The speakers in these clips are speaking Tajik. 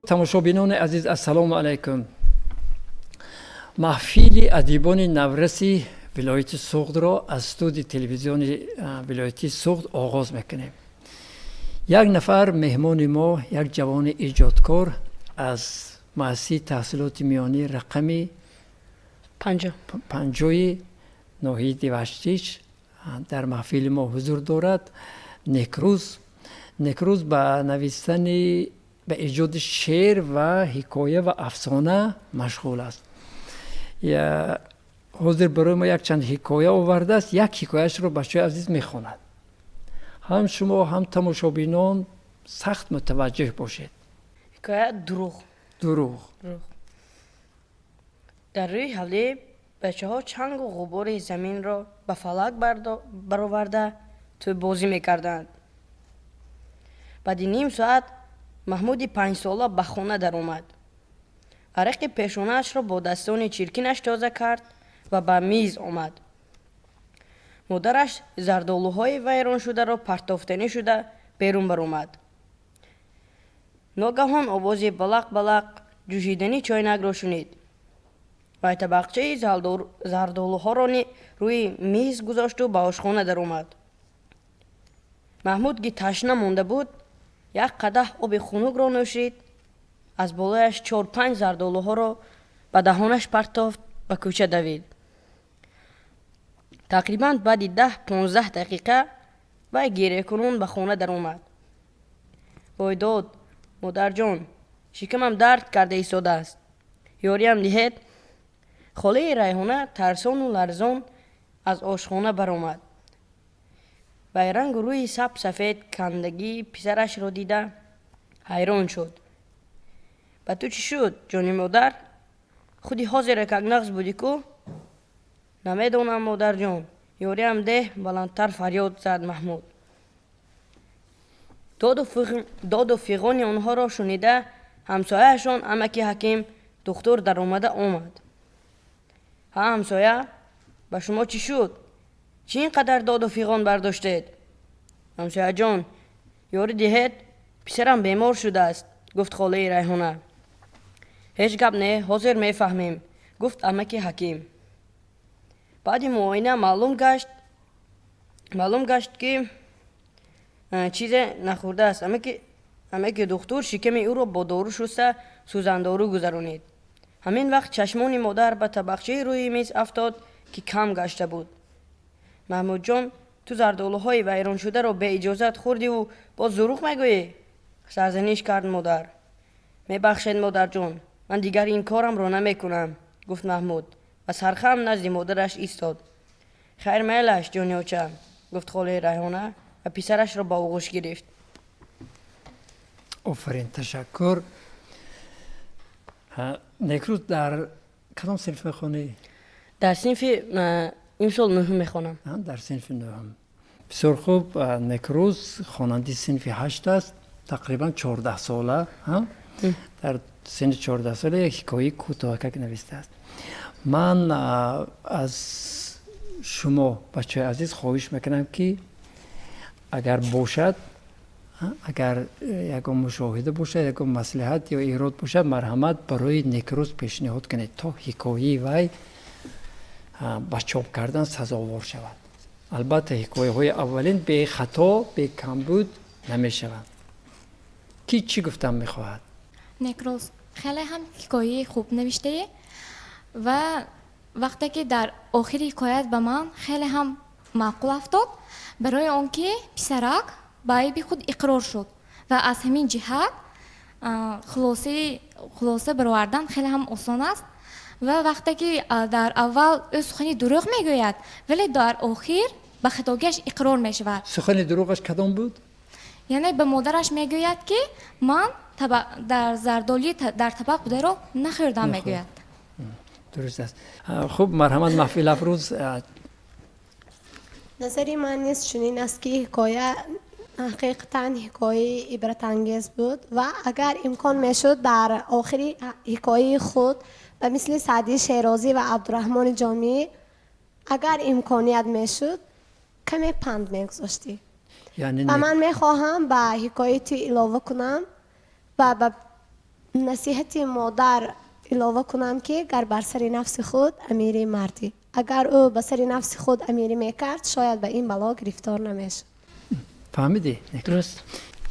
Тамошобинони азиз, ассалому алайкум. Маҳфили адибони навраси вилояти Суғдро аз студияи телевизиони вилояти Суғд оғоз мекунем. Як нафар меҳмони мо, як ҷавони эҷодкор аз муассисаи таҳсилоти миёнӣ рақами 50-и ноҳияи Деваштич дар маҳфили мо ҳузур дорад. Некрӯз. Некрӯз ба навистани, ба эҷоди шеър ва ҳикоя ва афсона машғул аст. Ҳозир барои мо якчанд ҳикоя овардааст. Як ҳикояшро бачаҳои азиз мехонад. Ҳам шумо, ҳам тамошобинон сахт мутаваҷҷеҳ бошед. Ҳикоя «Дурӯғ». Дурӯғ. Дар рӯи ҳавлӣ бачаҳо чангу ғубори заминро ба фалак бароварда тӯббозӣ мекарданд. Баъди ним соат Маҳмуди 5-сола ба хона даромад. Арақи пешонаашро бо дастони чиркинаш тоза кард ва ба миз омад. Модараш зардолуҳои вайроншударо партофтанӣ шуда берун баромад. Ногаҳон овози балақ балақ ҷӯшидани чойнакро шунид. Вай табақчаи зардолуҳоро рӯи миз гузошту ба ошхона даромад. Маҳмуд, ки ташна монда буд, як қадаҳ оби хунукро нӯшид, аз болояш чор-панҷ зардолуҳоро ба даҳонаш партофт, ба кӯча давид. Тақрибан баъди 10-15 дақиқа вай гирякунон ба хона даромад. «Вой дод, модарҷон, шикамам дард карда истодааст, ёриам диҳед». Холаи Райҳона тарсону ларзон аз ошхона баромад. Вай рангу рӯи саб сафед кандагии писарашро дида ҳайрон шуд. «Ба ту чӣ шуд, ҷони модар? Худи ҳозира как нағз будӣ ку?» «Намедонам, модарҷон, ёриам деҳ», баландтар фарёд зад Маҳмуд. Доду фиғони онҳоро шунида, ҳамсояашон амаки Ҳаким духтур даромада омад. «Ҳа, ҳамсоя, ба шумо чӣ шуд? Чӣ ин қадар доду фиғон бардоштед?» «Ҳамсояҷон, ёрӣ диҳед, писарам бемор шудааст», гуфт холаи Райҳона. «Ҳеҷ гап не, ҳозир мефаҳмем», гуфт амаки Ҳаким. Баъди муоина маълум гашт, ки чизе нахӯрдааст. Амаки духтур шиками ӯро бо дору шуста, сӯзандору гузаронид. Ҳамин вақт чашмони модар ба табақчаи рӯи миз афтод, ки кам гашта буд. «Маҳмудҷон, ту зардолуҳои вайроншударо беиҷозат хӯрдиву боз дурӯғ мегӯӣ?» сарзаниш кард модар. «Мебахшед, модарҷон, ман дигар ин корамро намекунам», гуфт Маҳмуд ва сархам назди модараш истод. «Хайр, майлаш, ҷони оча», гуфт холаи Райҳона ва писарашро ба оғӯш гирифт. Офарин, ташаккур. Некрӯз, дар кадом синф мехонӣ? Дар синфи имсол нӯҳум мехонам. Дар синфи нӯҳум, бисёр хуб. Некрӯз хонандаи синфи ҳашт аст, тақрибан 14-сола. Дар синни 14-сола як ҳикояи кӯтоҳакак навистааст. Ман аз шумо, бачаҳои азиз, хоҳиш мекунам, ки агар бошад, агар ягон мушоҳида бошад, ягон маслиҳат ё эрод бошад, марҳамат, барои Некрӯз пешниҳод кунед, то ҳикояи вай ба чоп кардан сазовор шавад. Албатта, ҳикояҳои аввалин бехато, бекамбуд намешаванд. Кӣ чӣ гуфтан мехоҳад? Некрӯз, хеле ҳам ҳикояи хуб навиштаӣ ва вақте ки дар охири ҳикоят ба ман хеле ҳам маъқул афтод, барои он ки писарак ба айби худ иқрор шуд ва аз ҳамин ҷиҳат хулоса баровардан хеле ҳам осон аст. Ва вақте ки дар аввал ӯ сухани дурӯғ мегӯяд, вале дар охир ба хатогиаш иқрор мешавад. Сухани дурӯғаш кадом буд? Яъне ба модараш мегӯяд, ки ман дар зардолии дар табақ бударо нахӯрдам, мегӯяд. Дуруст аст. Хуб, марҳамат, Маҳфил Афрӯз. Назари ман низ чунин аст, ки ҳикоя ҳақиқатан ҳикояи ибратангез буд ва агар имкон мешуд, дар охири ҳикояи худ ба мисли Саъдии Шерозӣ ва Абдураҳмони Ҷомӣ, агар имконият мешуд, каме панд мегузоштӣ. Яъне ва ман мехоҳам ба ҳикояи ту илова кунам ва ба Насиҳати модар илова кунам, ки гар бар сари нафси худ амирӣ мардӣ. Агар ӯ ба сари нафси худ амирӣ мекард, шояд ба ин бало гирифтор намешуд. Фаҳмидӣ? Дуруст.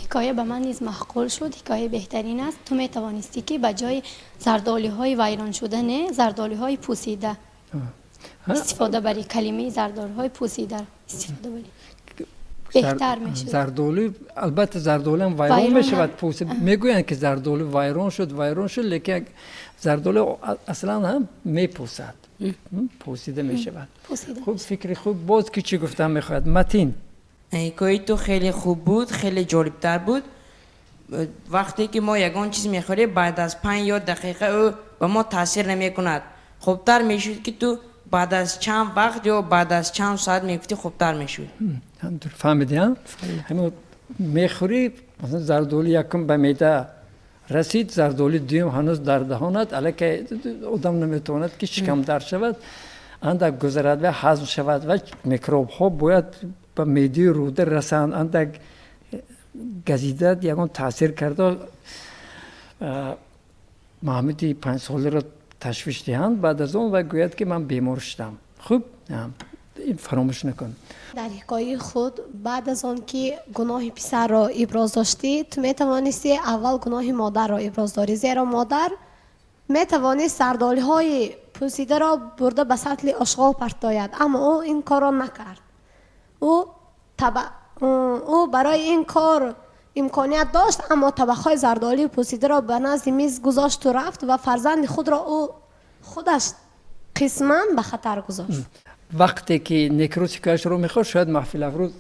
Ҳикоя ба ман низ маъқул шуд, ҳикоя беҳтарин аст. Ту метавонистӣ, ки ба ҷои зардолиҳои вайроншуда, не, зардолиҳои пӯсида истифода барӣ, калимаи зардолиҳои пӯсида истифода барӣ, беҳтар мешуд. Зардолу, албатта, зардолу ҳам вайрон мешавад, мегӯянд, ки зардолу вайрон шуд, вайрон шуд, лекин зардолу аслан ҳам мепӯсад, пӯсида мешавад. Хуб, фикри хуб. Боз ки чӣ гуфтан мехоҳад? Матин. Ҳикояи ту хеле хуб буд, хеле ҷолибтар буд. Вақте ки мо ягон чиз мехӯрем, баъд аз 5 ё дақиқа ӯ ба мо таъсир намекунад. Хубтар мешуд, ки ту баъд аз чанд вақт ё баъд аз чанд соат мегуфтӣ, хубтар мешуд. Фаҳмидӣ? Ҳамин мехӯрӣ, масалан, зардолу якум ба меъда расид, зардоли дуюм ҳанӯз дар даҳонат, аллакай одам наметавонад, ки шикамдард шавад, андак гузарад ва ҳазм шавад ва микробҳо бояд ба меъдаи рӯда расанд, андак газида ягон таъсир карда Маҳмуди 5-соларо ташвиш диҳанд, баъд аз он вай гӯяд, ки ман бемор шудам. Хуб, фаромӯш накун. Дар ҳикояи худ баъд аз он ки гуноҳи писарро иброз доштӣ, ту метавонисти аввал гуноҳи модарро иброз дорӣ, зеро модар метавонист зардолиҳои пӯсидаро бурда ба сатли ошғол партояд, аммо ӯ ин корро накард. Ӯ барои ин кор имконият дошт, аммо табақҳои зардолии пӯсидаро ба назди миз гузошту рафт ва фарзанди худро ӯ худаш қисман ба хатар гузошт. Вақте ки Некрӯз ҳикояшро мехост, шояд Маҳфилафрӯз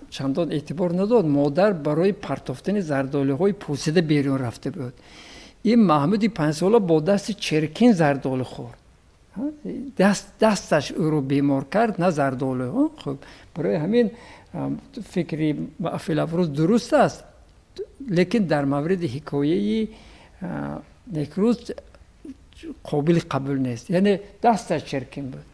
чандон эътибор надод. Модар барои партофтани зардолиҳои пӯсида берун рафта буд. Ин Маҳмуди 5-сола бо дасти черкин зардолу хӯрд, дасташ ӯро бемор кард, на зардолу. Хуб, барои ҳамин фикри Маҳфилафрӯз дуруст аст, лекин дар мавриди ҳикояи Некрӯз қобили қабул нест, яъне дасташ черкин буд.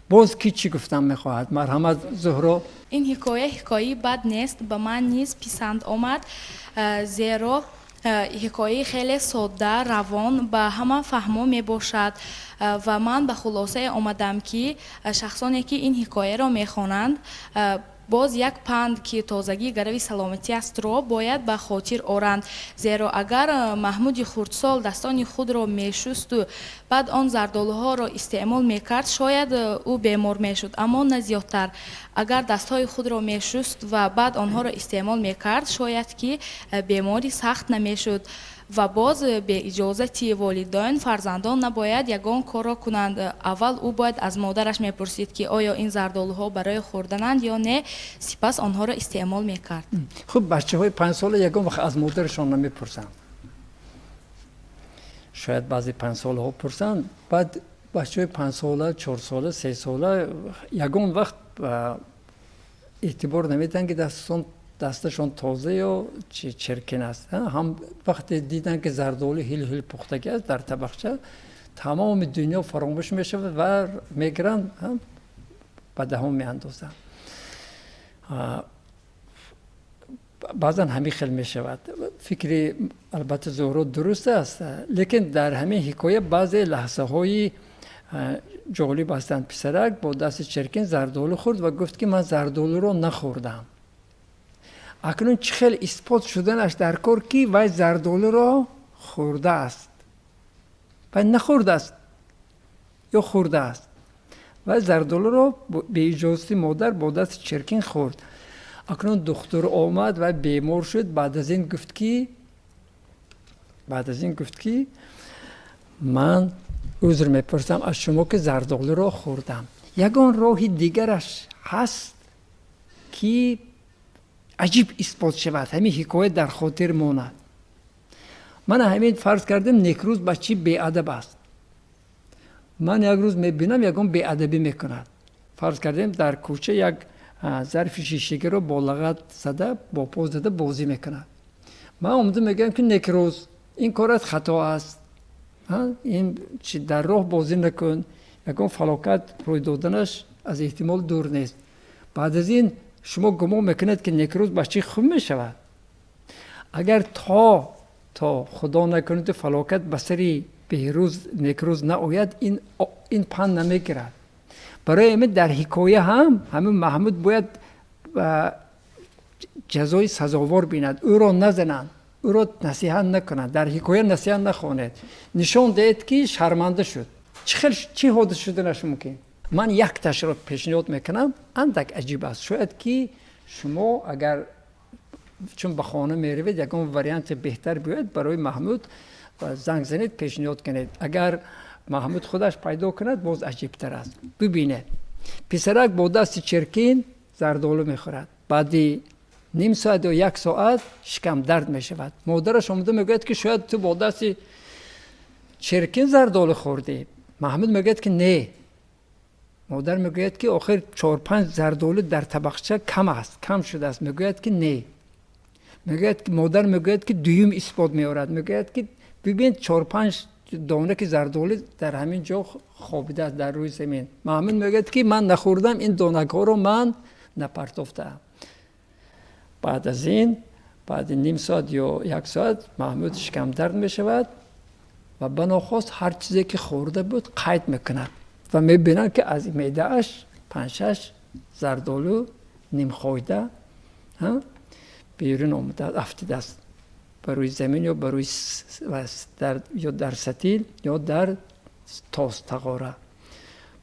Боз ки чӣ гуфтан мехоҳад? Марҳамат, Зуҳро. Ин ҳикоя ҳикояи бад нест, ба ман низ писанд омад, зеро ҳикояи хеле содда, равон, ба ҳама фаҳмо мебошад ва ман ба хулосае омадам, ки шахсоне, ки ин ҳикояро мехонанд, боз як панд, ки тозагӣ гарави саломатӣ астро, бояд ба хотир оранд, зеро агар Маҳмуди хурдсол дастони худро мешусту баъд он зардолуҳоро истеъмол мекард, шояд ӯ бемор мешуд, аммо на зиёдтар. Агар дастҳои худро мешуст ва баъд онҳоро истеъмол мекард, шояд ки бемори сахт намешуд. Ва боз беиҷозати волидайн фарзандон набояд ягон корро кунанд. Аввал ӯ бояд аз модараш мепурсид, ки оё ин зардолуҳо барои хӯрдананд ё не, сипас онҳоро истеъмол мекард. Хуб, бачаҳои 5-сола ягон вақт аз модарашон намепурсанд. Шояд баъзе 5-солаҳо пурсанд. Баъд бачаҳои 5-сола, 4-сола, 3-сола ягон вақт эътибор намедиҳанд, ки дасташон тоза ё черкин аст. Ҳам вақте диданд, ки зардолу ҳил ҳил пухтагӣ аст дар табақча, тамоми дунё фаромӯш мешавад ва мегиранд, ба даҳон меандозанд. Баъзан ҳамин хел мешавад. Фикри, албатта, Зуҳро дуруст аст, лекин дар ҳамин ҳикоя баъзе лаҳзаҳои ҷолиб ҳастанд. Писарак бо дасти черкин зардолу хӯрд ва гуфт, ки ман зардолуро нахӯрдам. Акнун чӣ хел исбот шуданаш дар кор, ки вай зардолуро хӯрдааст? Вай нахӯрдааст ё хӯрдааст? Вай зардолуро беиҷозати модар бо дасти черкин хӯрд. Акнун духтур омад ва бемор шуд. Баъд аз ин гуфт, ки ман узр мепурсам аз шумо, ки зардолуро хӯрдам. Ягон роҳи дигараш ҳаст, ки аҷиб исбот шавад, ҳамин ҳикоя дар хотир монад? Мана ҳамин, фарз кардем, Некрӯз бачи беадаб аст. Ман як рӯз мебинам, ягон беадабӣ мекунад. Фарз кардем, дар кӯча як зарфи шишагиро бо лағат зада, бо по зада бозӣ мекунад. Ман омада мегӯям, ки Некрӯз, ин корат хато аст, ин дар роҳ бозӣ накун, ягон фалокат рӯй доданаш аз эҳтимол дур нест. Баъд аз ин шумо гумон мекунед, ки Некрӯз бачаи хуб мешавад? Агар то То худо накунад фалокат ба сари Беҳрӯз Некрӯз наояд, ин панд намегирад. Барои ҳамин дар ҳикоя ҳам ҳамин Маҳмуд бояд ҷазои сазовор бинад, ӯро назананд, ӯро насиҳат накунанд. Дар ҳикоя насиҳат нахонед, нишон диҳед ки шарманда шуд. Чӣ ҳодис шуданаш мумкин? Ман якташро пешниҳод мекунам, андак аҷиб аст. Шояд ки шумо агар чун ба хона меравед, ягон варианти беҳтар биёяд, барои Маҳмуд занг занед, пешниҳод кунед. Агар Маҳмуд худаш пайдо кунад, боз аҷибтар аст. Бибинед, писарак бо дасти черкин зардолу мехӯрад. Баъди ним соат ё як соат шикамдард мешавад. Модараш омада мегӯяд ки шояд ту бо дасти черкин зардолу хӯрдӣ. Маҳмуд мегӯяд ки не. Модар мегӯяд ки охир 4-5 зардолу дар табақча кам аст, кам шудааст. Мегӯяд ки не. Мегӯяд ки модар мегӯяд ки дуюм исбот меорад. Мегӯяд ки бибин, 4-5 дона ки зардолу дар ҳамин ҷо хобидааст дар рӯи замин. Маҳмуд мегӯяд ки ман нахӯрдам, ин донакҳоро ман напартофтаам. Баъд аз ин, баъди ним соат ё як соат Маҳмуд шикамдард мешавад ва банохост ҳар чизе ки хӯрда буд қайд мекунад ва мебинад ки аз меъдааш 5-6 зардолу нимхоида берун омадааст, афтидааст ба рӯи замин ё ба рӯи ё дар сатил ё дар тос тағора.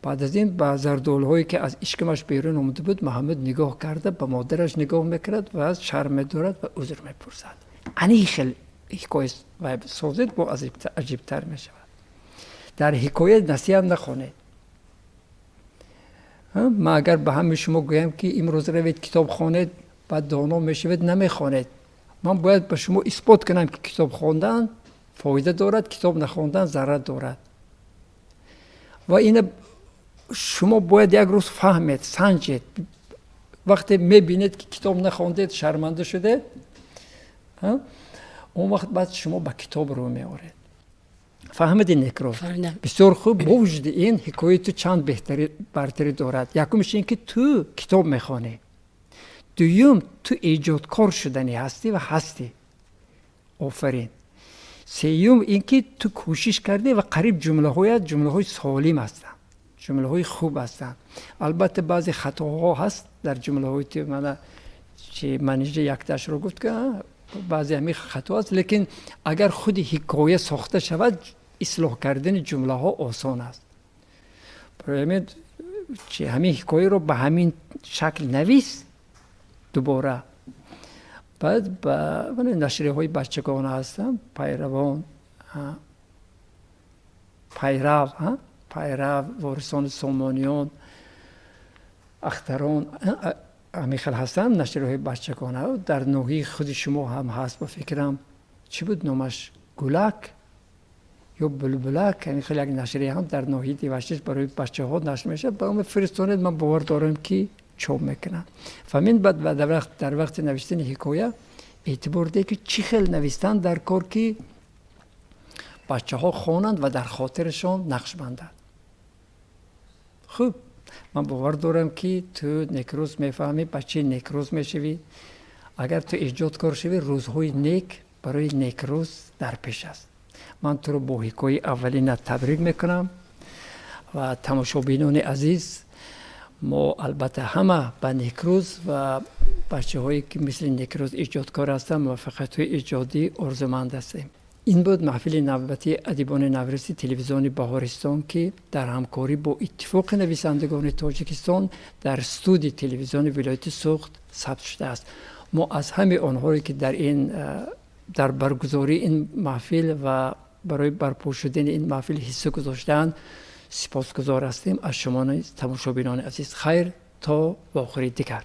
Баъд аз ин ба зардолуҳое ки аз ишкамаш берун омада буд Маҳмуд нигоҳ карда ба модараш нигоҳ мекунад ва шарм медорад ва узр мепурсад. Ани хел ҳикоя созед, бо аҷибтар мешавад. Дар ҳикоя насиҳат нахонед. Ман агар ба ҳамаи шумо гӯям ки имрӯз равед китоб хонед, баъд доно мешавед, намехонед. Ман бояд ба шумо исбот кунам ки китоб хондан фоида дорад, китоб нахондан зарар дорад. Ва ина шумо бояд як рӯз фаҳмед, санҷед. Вақте мебинед ки китоб нахондед, шарманда шудед, он вақт баъд шумо ба китоб рӯ меоред. Фаҳмиди Некрӯз? Бисёр хуб. Бо вуҷуди ин ҳикояи ту чанд беҳтари бартарӣ дорад. Якумш ин ки ту китоб мехонӣ. Дуюм, ту эҷодкор шуданӣ ҳастӣ ва ҳастӣ. Офарин. Сеюм ин ки ту кӯшиш кардӣ ва қариб ҷумлаҳоят ҷумлаҳои солим ҳастанд, ҷумлаҳои хуб ҳастанд. Албатта баъзе хатоҳо ҳаст дар ҷумлаҳои ту, мана чи Манижа якташро гуфт ки баъзе ҳамин хато аст, лекин агар худи ҳикоя сохта шавад, ислоҳ кардани ҷумлаҳо осон аст. Барои ҳамин чи ҳамин ҳикояро ба ҳамин шакл навис дубора. Баъд ба нашрияҳои бачагона ҳастанд, Пайравон, Пайрав, Пайрав, Ворисони Сомониён, Ахтарон, ҳамин хел ҳастанд нашрияҳои бачагона. Дар ноҳияи худи шумо ҳам ҳаст, ба фикрам чӣ буд номаш, Гулак ё Булбулак, ҳамин хел як нашрия ҳам дар ноҳияи Деваштич барои бачаҳо нашр мешавад. Ба он фиристонед, ман бовар дорам ки чоп мекунанд. Ва мин баъд дар вақти навиштани ҳикоя эътибор диҳед ки чӣ хел навистан дар кор ки бачаҳо хонанд ва дар хотирашон нақш бандад. Хуб, ман бовар дорам ки ту Некрӯз мефаҳмӣ, бачаи Некрӯз мешавӣ. Агар ту эҷодкор шавӣ, рӯзҳои нек барои Некрӯз дар пеш аст. Ман туро бо ҳикояи аввалина табрик мекунам ва тамошобинони азиз, мо албатта ҳама ба Некрӯз ва бачаҳое ки мисли Некрӯз эҷодкор ҳастанд муваффақиятҳои эҷодӣ орзуманд ҳастем. Ин буд маҳфили навбатии адибони навраси телевизиони Баҳористон ки дар ҳамкорӣ бо Иттифоқи нависандагони Тоҷикистон дар студияи телевизиони вилояти Суғд сабт шудааст. Мо аз ҳамаи онҳое ки дар баргузории ин маҳфил ва барои барпо шудани ин маҳфил ҳисса гузоштаанд сипосгузор ҳастем. Аз шумо низ тамошобинони азиз хайр то вохӯри дигар.